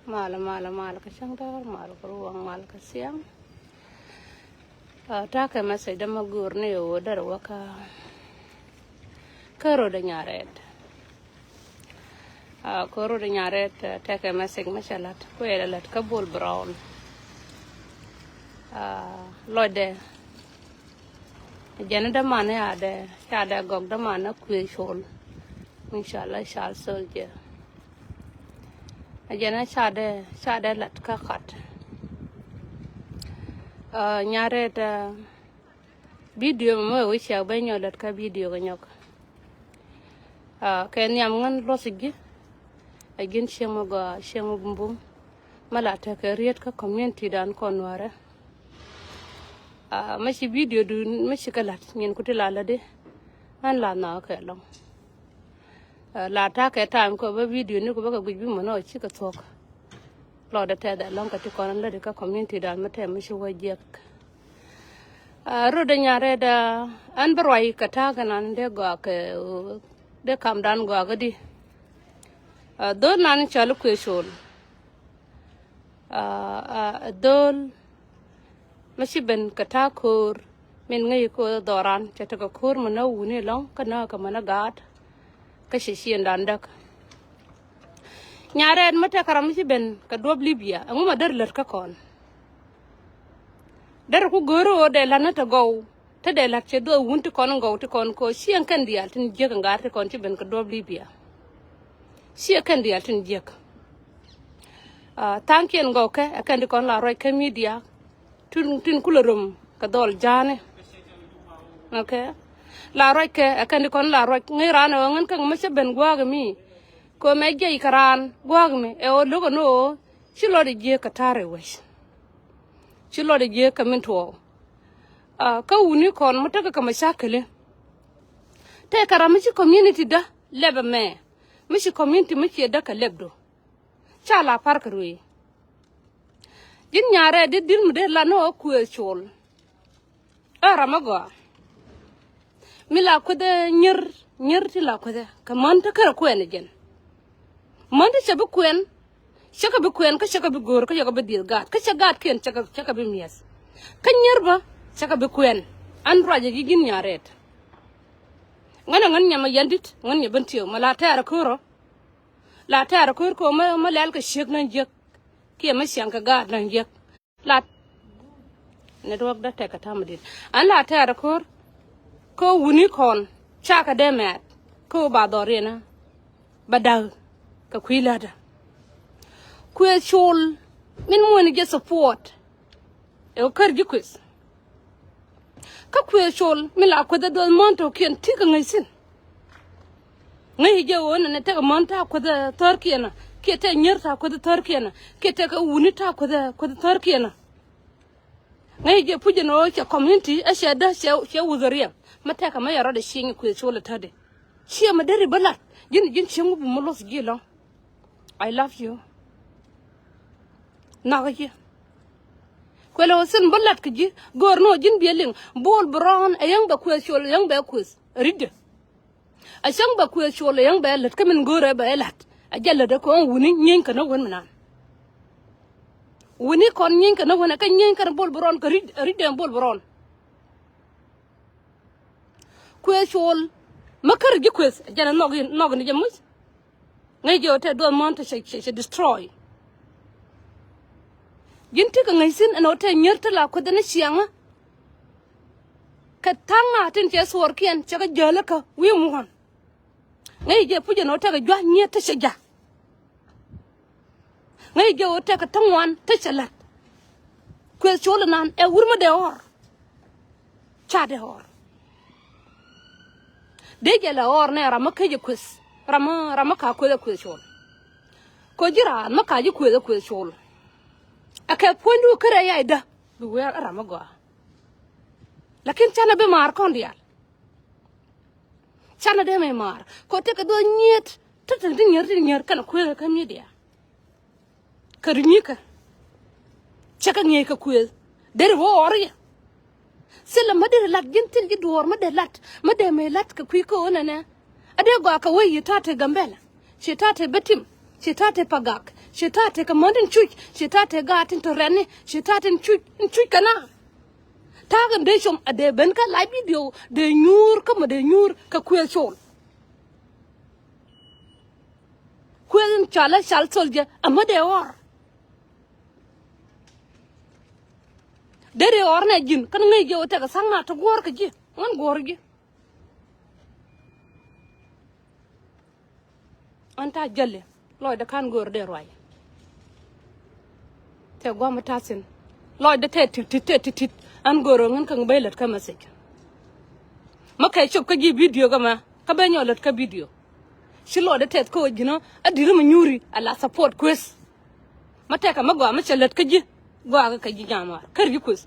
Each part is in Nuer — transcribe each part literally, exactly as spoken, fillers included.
Mal, mal, mal kä cäŋ däär, mal kä ruɔ̱ŋ, mal kä thiaŋ. Ah, ta̱a̱ kɛ message dämɛ go̱o̱r ni ɣöö derɛ wä kä, kä rödɛ Nyarɛt. Ah, kä rödɛ Nyarɛt, ah, tekɛ message mi cɛ la̱t, kuɛ lɛ la̱t kä Bol Brown. Ah, lɔcdɛ. Jɛn dämanɛ a dee, ca dee gɔk dämanɛ kuëë col. Inshallah, cal soldier. Jɛn ca dee, ca dee lat kä kat. Ah, Nyarɛt, ah, video mɛ mɛ wä ciak ben nyɔk lat kä video kɛ nyɔk. Ah, kɛ nhiam ŋän luɔth ji̱. Ɛ ji̱n cieŋ mɛ gɔaa, cieŋ mɛ bumbum. Mɛ la tekɛ riet kä community dan kɔn Nuäärɛ. Ah, mɛ ci video du, mɛ ci kɛ lat, nyin ku ti la lätdi. Ɣän la nhɔakɛ ɛlɔ̱ŋ. Ah, la ta̱a̱ kɛ time kɛ bä video ni ku bä kɛ guic bi mɔnɔ cikɛ thuɔ̱k. Lɔcdɛ tɛth ɛlɔ̱ŋ kɛ ti kɔn lätdi kä community dan mɛ tɛm mɛ ci wä jiɛk. Ah, rödɛ Nyarɛt, ah, ɣän bä ruac kɛ ta̱a̱ kɛ nan dee gɔaa kɛ, dee kam dan gɔaa kä di. Ah, dho̱l nan cɔal i̱ kuëë col. Ah, ah, dho̱l mi ci ben kɛ ta̱a̱ ko̱o̱r min ŋäc ko̱o̱r dhɔran, cɛ tekɛ ko̱o̱r mi nä wuni ɛlɔ̱ŋ kä nä kɛ mi nä gaat. Kä cɛ ciëŋdan däk. Nyarɛt mi tekɛ ram mi ci ben kɛ duɔ̱p Libya, ɛŋu ma derɛ lät kä kɔn? Derɛ ku go̱o̱r ɣöö dee la̱t ni te gɔw. Te dee la̱t cɛ dhuɔth wun ti kɔn in gɔw ti kɔn ko cieŋ kɛn diaal tin jiäk in gaat ti kɔn ci ben kɛ duɔ̱p Libya. Cieŋ kɛn diaal tin jiäk. Ah, tha̱a̱ŋkiɛn gɔw kɛ ɛ kɛn ti kɔn la ruac kä media. Tin, tin kulɛ rom kɛ dhɔl ja̱a̱ni. Okay. La ruac kɛ ɛ kɛn ti kɔn la ruac ŋäc raan ɛ ɣän kä ŋä mi cä ben gua̱a̱k mi. Ko mɛ jiɛc kɛ raan gua̱a̱k mi ɛ ɣöö lo̱k ɛn ɣöö ci lɔt ɛ jiäk kɛ ta̱a̱r ɛ wec. Ci lɔt ɛ jiäk kɛ min tuɔɔk. Ah, kä wuni kɔn mi tekɛ kɛ mashakili. Tëëkɛ ram mi ci community dä lɛp ɛmɛ. Mi ci community mi ciɛ dä kɛ lɛpdu. Ca la par kɛ ruëë. Ji̱n Nyarɛt di di̱t mi dee la ni ɣä kuëë col. Ɛ ram mi gɔaa. Mi la kuethɛ nyier, nyier ti la kuethɛ kɛ män te kärɛ kuɛn ɛ jɛn. Män te cɛ bi kuɛn, cɛ kɛ bi kuɛn, kä cɛ kɛ bi go̱o̱r, kä cɛ kɛ bi dhieth gaat, kä cɛ gaatkiɛn cɛ kɛ, cɛ kɛ bi miɛth. Kä nyier bä cɛ kɛ bi kuɛn. An ruacɛ ji̱ ji̱n Nyarɛt. Ŋän ɛ ŋän nyamɛ yɛn di̱t, ŋän nyɛ ben tiëëk, mɛ la tɛɛr ɛ ko̱r ɔ. La tɛɛr ɛ ko̱r kɛ ɔ mɛ, mɛ lɛl kɛ ciek na̱n jiäk. Kiɛ mɛ ciaŋ kɛ gaat na̱n jiäk. Lat. Network dä tɛkɛ ta̱mɛ dit. An la tɛɛr ko̱r. Kä wuni kɔn. Cakɛ dee mɛɛt. Kä ba dhɔriɛn. Ba da̱k. Kɛ kui̱ lätdä. Kuëë col. Min muɔ̱ni jɛ support. Ɛ wä kär ji̱ kuëth. Kä kuëë col mi la kueth ɛ duɔth män tɔ̱kiɛn ti kɛ ŋäc thi̱n. Ŋäc jɛ ɣöö nɛnɛ tekɛ män ta̱a̱ kueth ɛ thärkiɛn ɛ kiɛ tekɛ nyier ta̱a̱ kueth ɛ thärkiɛn ɛ kiɛ tekɛ wuni ta̱a̱ kueth ɛ kueth ɛ thärkiɛn ɛ. Ŋäc jɛ puc ɛn ɣöö cɛ community ɛ cɛ dä cɛ, cɛ wuth ɛ riɛm. Mɛ tekɛ mɛ yɛ rɔɔdɛ cieŋ ɛ kuëë col ɛ tätdɛ. Ciɛ mɛ deri bä lat ji̱n, ji̱n cieŋ wä bi mɛ luɔth ji̱ lɔ̱ŋ. I love you. Nhɔkä ji̱. Kuɛ lɛ wä thi̱n bä la̱t kɛ ji̱ go̱o̱r ni wä ji̱n biɛ liŋ. Bol Brown ɛ yäŋ bɛ kuëth col ɛ yäŋ bɛ kuëth ri̱tdɛ. Ɛ cäŋ bɛ kuëth col ɛ yäŋ bɛ lät kä min go̱o̱rɛ bɛ la̱t. Ɛ jɛ lät ɛ kɔn wuni nyieeny kɛn ɛ wen mi nan. Wuni kɔn nyieeny kɛn ɛ wen ɛ kä nyieeny kɛn Bol Brown kɛ ri̱t, ri̱tdɛ Bol Brown. Kuëth col. Mä kär ji̱ kuëth jɛn ɛ nhɔk in, nhɔk in jɛ muc. Ŋäc jɛ ɣöö tɛ duɔth män tɛ cɛ, cɛ, cɛ destroy. Ji̱n tekɛ ŋäc thi̱n ɛn ɣöö tɛ nyier ti la kueth ni ciaŋä. Kɛ tha̱a̱ŋ a tin cɛ thuɔɔrkiɛn cɛ kɛ jäl kä wi̱i̱ muɔ̱ɔ̱n. Ŋäc jɛ puc ɛn ɣöö tekɛ jua̱th nyiet ti cɛ ja̱. Ŋäc jɛ ɣöö tekɛ ti ŋuan ti cɛ la̱t. Kuëth col inan ɛ wur mi dee ɣɔr. Ca dee ɣɔr. Dee jɛ lɛ ɣɔr nɛ ram mi kä jɛ kuëth. Ram mi, ram mi ka kuëth ɛ kuëth col. Kɔ ji̱ raan mi ka ji̱ kuëth ɛ kuëth col. Ɛ kɛ puɔ̱nydu kärɛ yac dä bi wee ram mi gɔaa. Lakin canɛ bi maar kɔn diaal. Canɛ dee mɛ maar kɔ tekɛ dhuɔth nyiet. Ti ti ti nyier ti nyier kɛnɛ kuëth kä media. Kä ri nyikä. Cɛ kɛ ŋi̱eec kɛ kuëth. Deri wä ɣɔr yɛ. Thilɛ mä deri lat ji̱n thil ji̱ duɔɔr mä dee lat mä dee mɛ lat kɛ kui̱ kä ɣöö nɛnɛ. A dee gɔaa kɛ wee yi ta̱a̱ te Gambɛla. Ci ta̱a̱ te Betim. Ci ta̱a̱ te Pagak. Ci ta̱a̱ tekɛ män tin cuc, ci ta̱a̱ tekɛ gaat tin te rɛ̈tni, ci ta̱a̱ tin cuc, tin cuc kɛ na. Ta̱a̱ kɛ dee com a dee ben kä live video, dee nyuur kä mɛ dee nyuur kɛ kuëë col. Kuëë in cal a cal thol jɛ a mɛ dee ɣɔr. Dee dee ɣɔr nɛ ji̱n kän ŋäc jɛ wä tekɛ tha̱a̱ŋ na te guɔ̱ɔ̱r kɛ ji̱, ŋän guɔ̱ɔ̱r ji̱. Ɣän ta̱a̱ jäli lɔcdɛ ka̱n göör dee ruac. Tɛ gua̱a̱m ta̱a̱ thi̱n lɔcdɛ tɛ ti̱t ti̱t tɛ ti̱t ti̱t. Ɣän göör ɣän käŋ bä lät kä message. Mä kɛ cop kä ji̱ video kä mɛ kä bä nyɔk lät kä video. Ci lɔcdɛ tɛth kä ɣöö ji̱n ɣä a di̱t ri mi nyuuri a la support kueth. Mä tɛkɛ mä gɔaa mä cɛ lät kä ji̱ gɔaa kɛ ji̱ nyam ɣɔaa kär ji̱ kueth.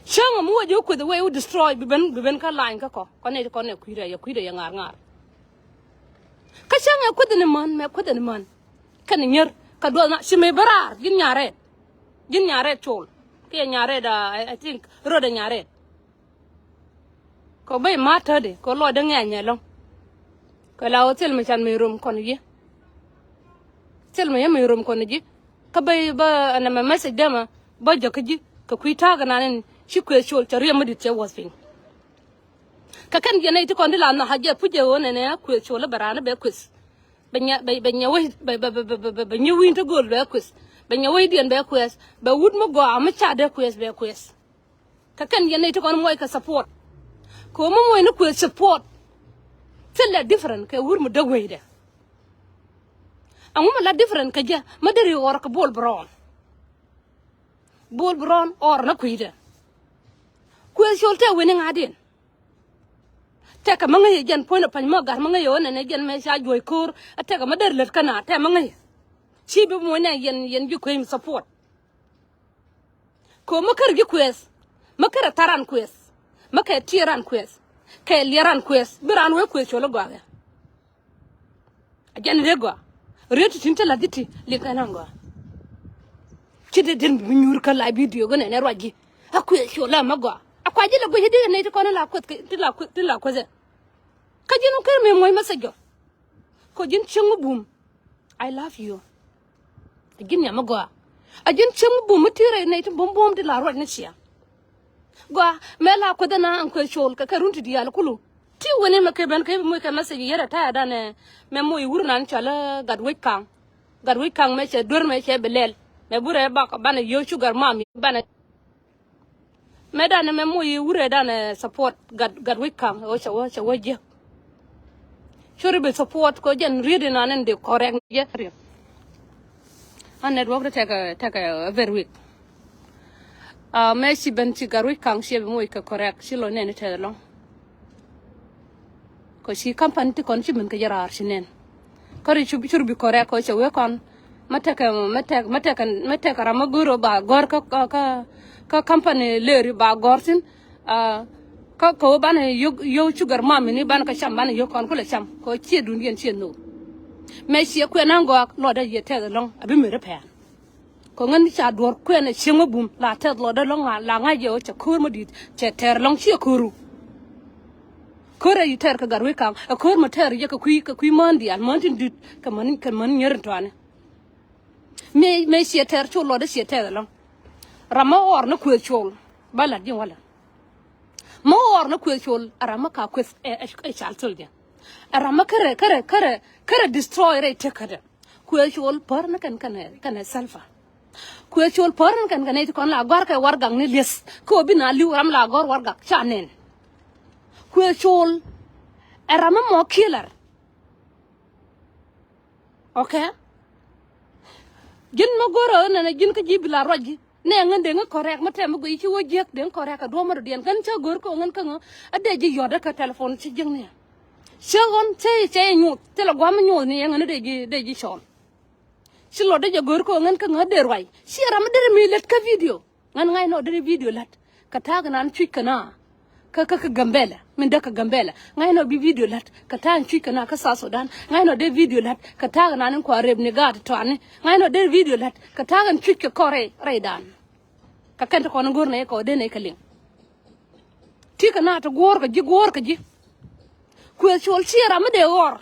Cäŋ ɛ mi wä ji̱ wä kueth ɛ wee wä destroy bi ben bi ben kä lany kä kɔ kɔn nɛy ti kɔn nɛ kui̱dɛ yɛ kui̱dɛ yɛ ŋa̱r ŋa̱r. Kä cäŋ ɛ kueth ni män mɛ kueth ni män. Kɛn ni nyier kɛ duɔth na ci mëë bä raar ji̱n nya̱a̱ rɛɛt. Ji̱n nya̱a̱ rɛɛt col kiɛ nya̱a̱ rɛɛt, I think rödɛ nya̱a̱ rɛɛt. Kɛ bä i̱ ma̱a̱t tätdi kɛ lɔcdä ŋɛ̈ny ɛlɔ̱ŋ. Kɛ la ɣöö thil mi can mi rom kɔn ji̱. Thil mi yɛ mi rom kɔn ji̱. Kä bä i̱ bä ɛn ɛmɛ message dämä bä jäk kä ji̱ kɛ kui̱ ta̱a̱ kɛ nan in ci kuëë col cɛ riɛm mi di̱t cɛ wuɔ̱th piny. Kɛ kɛn jiɛn nɛy ti kɔn di la nhɔak a jɛ puc jɛ ɣöö nɛnɛ kuëë col i̱ bɛ raan i̱ bɛ kuëth. Bɛ nyɛ bɛ bɛ nyɛ wec bɛ bɛ bɛ bɛ bɛ bɛ nyɛ wi̱i̱n ti gööl bɛ kuëth. Bɛ nyɛ wecdiɛn bɛ kuɛth bɛ wut mi gɔaa mi ca dee kuɛth bɛ kuɛth. Kɛ kɛn yɛn nɛy ti kɔn muɔc kɛ support. Kɛ ɣöö mi muɔc ni kuëth support. Thilɛ different kɛ wur mi däk wecdɛ. Ɛŋu mi la different kɛ jɛ mi deri ɣɔr kɛ Bol Brown. Bol Brown ɣɔr ni kui̱dɛ. Kuëth col tɛ wen iŋa̱diɛn. Tɛkɛ mi ŋäc yɛ jɛn puɔ̱ny ni pa̱ny mi gat mi ŋäc yɛ ɣän ɛn ɛ jɛn mɛ ca juɔ̱c ko̱o̱r. Ɛ tɛkɛ mi der lät kä na tɛ mi ŋäc yɛ. Ci bi muɔ̱ny nɛ yɛn yɛn ji̱ kuëth mi support. Kɛ ɣöö mi kärɛ ji̱ kuɛth mi kärɛ thar ran kuɛth mi kɛ tiɛɛr ran kuɛth kɛ liɛr ran kuɛth bi ran wee kuɛth col i̱ gɔaa kɛ. A jɛn riek gɔaa riek ti tin te la̱th ji̱ ti liŋ kɛn an gɔaa. Ci dee den bi nyuur kä la bidio gä nɛn ɛ ruac ji̱ a kuɛth col la mi gɔaa. A kua ji̱ la guic i̱ dikɛ nɛy ti kɔn i̱ la kuɛth ti la kuɛth ti la kuɛth ɛ. Kä ji̱n wä ker mi muɔ̱c message jɔ. Kɔ ji̱n cieŋ mi bum. I love you. A ji̱n nyam mi gɔaa. A ji̱n cieŋ mi bum mi ti rɛy nɛy ti bum bum ti la ruac ni cia. Gɔaa mɛ la kueth ɛn a ɛn kueth col kɛ kɛ run ti diaal kulu. Ti wen in mɛ kɛ ben kɛ bi moc kɛ message yɛrɛ tayɛ danɛ. Mɛ moc wur nan cɔal ɛ gat wec kaŋ. Gat wec kaŋ mɛ cɛ duer mɛ cɛ bi lɛl mɛ burɛ bak banɛ yio̱w cugar mam banɛ. Mɛ danɛ mɛ moc i̱ wurɛ danɛ support gat gat wec kaŋ ɣöö cɛ wä cɛ wä jiäk. Curi bi support kɛ jɛn riet in an in di correct ni jɛ riet. An network di tɛkɛ tɛkɛ very weak. Mɛ ci ben ci gat wec kaŋ ci bi moc kɛ correct ci lɔ nɛn i̱ tɛth ɛlɔ̱ŋ. Kɔ ci company ti kɔn ci min kɛ jɛ raar ci nɛn. Kä ri cur bi correct kɔ cɛ wee kɔn. Mä tekɛ mä tek mä tekɛ mä tekɛ ram mä go̱o̱r ba gɔ̱r kä kä kä company leri ba gɔ̱r thin. Kä kɛ wee banɛ yio̱w cugar mam ini banɛ kɛ cam banɛ yio̱w kɔn kulɛ cam kɔ ciɛ dundiɛn ciɛ nhok. Mɛ ciɛ kuɛ na̱ŋ gɔak lɔdɛ yɛ tɛth ɛlɔ̱ŋ a bi meri pɛn. Kɔ ŋän ca duɔ̱r kuɛn ɛ cieŋ ɛ bum la tɛth lɔdɛ lɔ̱ŋ la ŋa̱c yɛ ɣöö cɛ ko̱o̱r mä di̱i̱t cɛ tɛr lɔ̱ŋ ciɛ ko̱o̱ru. Ko̱o̱r ɛ yi tɛr kɛ gat wec ka̱ŋ ɛ ko̱o̱r mä tɛr yɛ kɛ kui̱ kɛ kui̱ mään diaal mään tin di̱t kɛ män kɛ män nyier in tɔani. Mëë mëë ciɛ tɛr col lɔdɛ ciɛ tɛth ɛlɔ̱ŋ. Ram mä ɣɔr ni kuëëth col ba la̱t ji̱n walɛ. Mä ɣɔr ni kuëëth col ɛ ram mä ka kuëth ɛ cal thöl jɛ. Ɛ ram mä kärɛ kärɛ kärɛ kärɛ destroy rɛy tëkädɛ. Kuëë col pär ni kɛn kɛnɛ kɛnɛ Salva. Kuëë col pär ni kɛn kɛnɛ ti kɔn la gɔr kɛ wargak ni lieth kä bi na liw ram la gɔr wargak ca nɛn. Kuëë col ɛ ram mɔ killer. Okay. Ji̱n mɛ go̱rä nɛnɛ ji̱n kä ji̱ bi la ruac ji̱. Nɛ ŋän deŋä correct mä tɛm mi guiy ci wä jiäk deŋä correct a duɔ̱ɔ̱mä dɔ̱diɛn kän cä go̱r kɛ ŋän kä ŋä. A dee ji̱ yɔt kä telephone ci jiäk ni. Cä ɣɔn cä cä nyuth thilɛ gua̱a̱m nyuth ni yɛ ŋän a dee ji̱ dee ji̱ cɔɔl. Ci lɔt dee jɛ go̱r kɛ ŋän kä ŋä a dee ruac ci ram a dee mi lät kä video. Ŋän ŋa̱c nɔ dee video lät kɛ ta̱a̱ kɛ nan cuc kɛ na. Kä kä kä Gambɛlɛ min däk kä Gambɛlɛ ŋa̱c nɔ bi video la̱t kɛ ta̱a̱ in cuc kɛ na kä South Sudan. Ŋa̱c nɔ dee video la̱t kɛ ta̱a̱ kɛ nan in kua rep ni gaat tɔani. Ŋa̱c nɔ dee video la̱t kɛ ta̱a̱ in cuc kɛ kɔn rɛy rɛydan. Kɛ kɛn ti kɔn in go̱r nɛ kɔ dee nɛ kɛ liŋ. Ti kɛ na ti guɔ̱ɔ̱r kɛ ji̱ guɔ̱ɔ̱r kɛ ji̱. Kuëth col ci ram mi dee ɣɔr.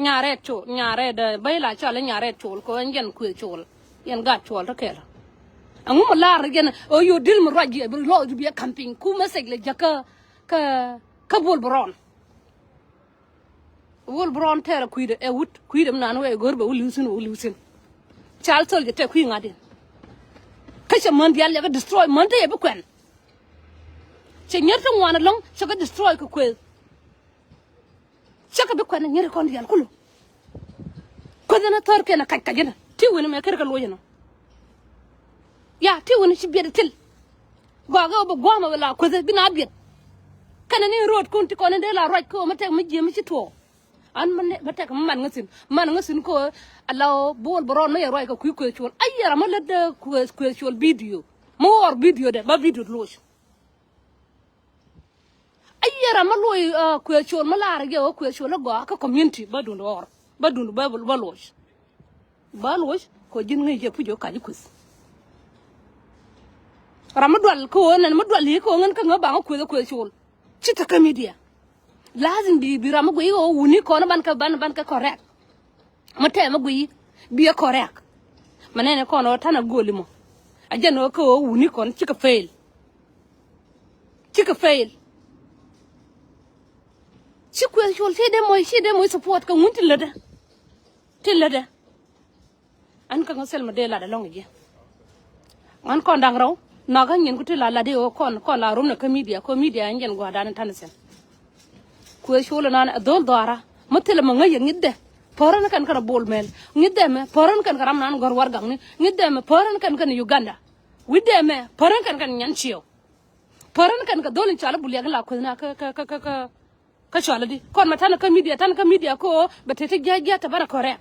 Nyaret col, nyaret, eh, bä ila cɔal i̱ nyaret col kɛ ɣöö ɛn jɛn kuëë col. Yɛn gat col te kɛl. Ɛŋu mi lar jɛn ɣöö yo̱o̱ dil mi ruac jiɛ bi lɔɔk bi ɛ campaign ku message lɛ jäkä kä, kä, kä Bol Bron. Bol Bron tɛɛr ɛ kui̱dɛ ɛ wut kui̱dɛ mi naan wee go̱r bɛ wä li̱w thi̱n wä li̱w thi̱n. Cal thol jɛ tɛk kui̱ ŋa̱diɛn. Kä cɛ män diaal yɛ kɛ destroy män te yɛ bi kuɛn. Cɛ nyier te ŋuan ɛlɔ̱ŋ cɛ kɛ destroy kɛ kuëë. Cä kɛ bi kuɛn nyiri kɔn diaal kulu. Kueth ni thɔr kɛn a kac kac inɛ ti wini mɛ kir kɛ luɔc inɔ. Ya ti wini ci biɛt thil. Gɔakɛ wä bi guam a wala kueth bi na biɛt. Kɛnɛ ni road kun ti kɔn in dee la ruac kɛ wä mi tɛk mi jiɛ mi ci tuɔɔ. An mi tɛk mi man ŋä thin man ŋä thin kɛ wä a la wä Bol Bron mi yɛ ruac kɛ kui̱ kueth cuɔl a yɛr a mi lät dee kueth cuɔl video mi wɔɔr video dɛ ba video luɔc. Ayiɛ ram mi luɔi, uh, kuëë col mi laar jɛ wä kuëë col i̱ gɔaa kä community bä dun ɣɔr bä dun bä, bä luɔc. Bä luɔc kɛ ji̱n ŋäc jɛ puc jɛ kac i̱ kuëth. Ram mi dual kä ɣöö nɛn mi dual i̱ kä ɣöö ŋän kä ŋä baŋ i̱ kuëth i̱ kuëë col. Ci te kä media. Lazim bi, bi ram mi guiy i̱ ɣöö wuni kɔn i̱ ban kä ban, ban kä correct. Mi tɛmɛ guiy biɛ correct. Mɛ nɛnɛ kɔn ɔ tanɛ goli mɔ. A jɛn ɔ kä ɔ wuni kɔn cikɛ fail. Cikɛ fail. Ci kueth col ci dee mɔc ci dee mɔc support kɛ ŋun ti lätdɛ. Ti lätdɛ. An kä ŋä thil mi dee lat ɛlɔŋ jiɛ. Ŋuan kɔn da̱ŋ rɛw nhɔakä nyin ku ti la lat i̱ ɣöö kɔn kɔn la rom nɛ kä media kɔ media in jɛn gua̱a̱r dan in ta̱n thi̱n. Kuëë col inan ɛ dho̱l dhɔaara mi thilɛ mi ŋäc yɛ ŋi̱thdɛ. Pärä ni kɛn kɛn a bol mɛl ŋi̱thdɛ mɛ pärä ni kɛn kɛ ram nan gɔ̱r warɛgakni ŋi̱thdɛ mɛ pärä ni kɛn kɛn Uganda. Wi̱cdɛ mɛ pärä ni kɛn kɛn nyan ciɛw. Pärä ni kɛn kɛ dho̱l in cɔal i̱ buliak in la kueth na kä kä kä kä kä. Kä cɔal i̱di kɔn mɛ ta̱n kä media ta̱n kä media ko bɛ te ti jiac jiac te banɛ kɔrɛk.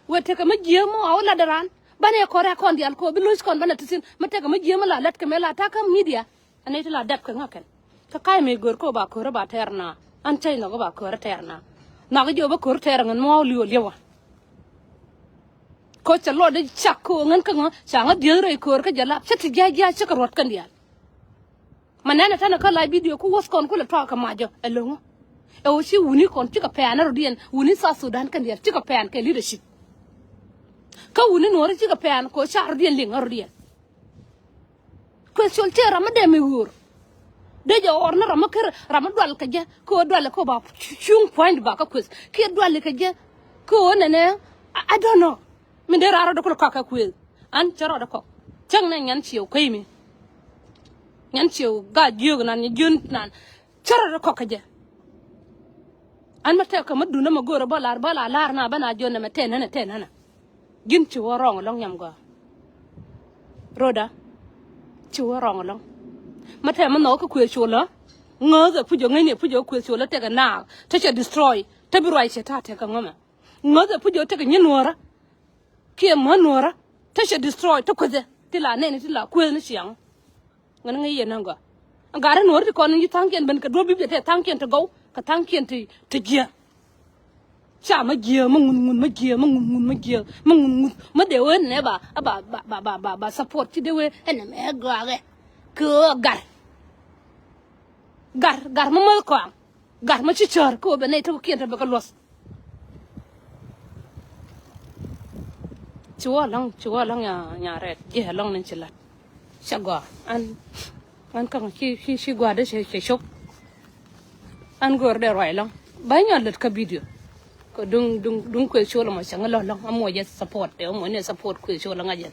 Wee tekɛ mi jiääk mi ɣaw lat däran banɛ kɔrɛk kɔn diaal ko bi lo̱c kɔn banɛ ti thi̱n mi tekɛ mi jiääk mi la lät kɛ mɛ la ta̱ kä media. Ɛn nɛy ti la dap kɛ ŋa̱kɛn kä ka̱c mëë gör ko ba ko̱r ba tɛɛr na. An cäc nhɔk ba ko̱r tɛɛr na nhɔk jiɔ bä ko̱r tɛɛr ŋän mi ɣaw li̱w li̱w a. Ko cɛ luɔt di cak ko ŋän kä ŋä ca ŋä dieth rɛy ko̱r kä jɛ lap cä ti jiac jiac cä kɛ ruɔt kɛn diaal. Ma nɛnɛ tɛnɛ kä live video ku wuɔth kɔn ku lɛ tɔak kɛ macɔ ɛ lo̱ŋä. Ɛ ɣöö ci wuni kɔn cikɛ pɛ̈ɛ̈n ɛ rɔ̱diɛn wuni South Sudan kɛn diɛl cikɛ pɛ̈ɛ̈n kɛ leadership. Kä wuni nuɔ̱ɔ̱ri cikɛ pɛ̈ɛ̈n kɛ ɣöö ca rɔ̱diɛn liŋ ɛ rɔ̱diɛn. Kueth col tëë ram mi dɛm i̱ ɣöör. Dee jɛ ɣɔr ni ram mi ker ram mi dual kɛ jɛ kɛ ɣöö dual kɛ ɣöö ba cuŋ pua̱ny di ba kä kueth kiɛ dual kɛ jɛ kɛ ɣöö nɛnɛ. I, I don't know. Min dee raar rɔ̱dɛ kulɛ kɔak kɛ kuëëth. An cä rɔɔdɛ kɔk cäŋ nɛ nyan ciew kueec mi. Nyan ciew ga jiök nan nyɛ jiön nan. Cä rɔɔdɛ kɔk kɛ jɛ. An mɛ tɛk kɛ mɛ dundä mɛ go̱o̱rä bä lar bä la lar na bä na jiön nɛ mɛ tɛn nänɛ tɛn nänɛ. Ji̱n ci wä rɔŋ ɛlɔ̱ŋ nyam gɔaa. Rɔɔdä ci wä rɔŋ ɛlɔ̱ŋ. Mɛ tɛk mɛ nhɔk kä kuëëth colä. Ŋääth ɛ puc ɛ ŋäcni ɛ puc ɛ kuëëth colä tɛk ɛ naak te cɛ destroy te bi ruac cɛ ta̱a̱ tɛk kɛ ŋɔmɛ. Ŋäth ɛ puc ɛ tɛk ɛ nyi nuɔ̱ɔ̱rä. Kiɛ män nuɔ̱ɔ̱rä te cɛ destroy te kuethɛ ti la nɛni ti la kueth ni ciaŋ. Ŋäni ŋäc yɛn näŋ gɔaa. Gat ri nuɔ̱ɔ̱rä ti kɔn ni tha̱a̱ŋkiɛn ben kɛ duɔ̱p bip jɛ tɛ tha̱a̱ŋkiɛn ti gɔw kɛ tha̱a̱ŋkiɛn ti, ti jiɛ. Ca mä jiɛ mä ŋuth ŋuth mä jiɛ mä ŋuth ŋuth mä jiɛ mä ŋuth ŋuth mä dee wee nɛ ba ba ba ba ba ba support ci dee wee ɛnɛ mɛ gɔakɛ. Kɛ ɣöö gat. Gat gat mä mäth kɔaŋ. Gat mä ci cär kä ɣöö bɛ nɛy tekiɛn te bɛ kɛ luɔth. Ci wä lɔ̱ŋ ci wä lɔ̱ŋ nya nya rɛt jiɛ lɔ̱ŋ ni ci lat. Cɛ gɔaa an an kaŋ ci ci ci gɔaa dee cɛ cɛ cop. An gör dee ruac lɔ̱ŋ ba nyɔl lät kä video. Kɛ duŋ duŋ duŋ kueth col mɔ cɛ ŋä lɔ̱ŋ lɔ̱ŋ amuɔ jɛ support dee amuɔ ni support kueth col ŋa jɛn.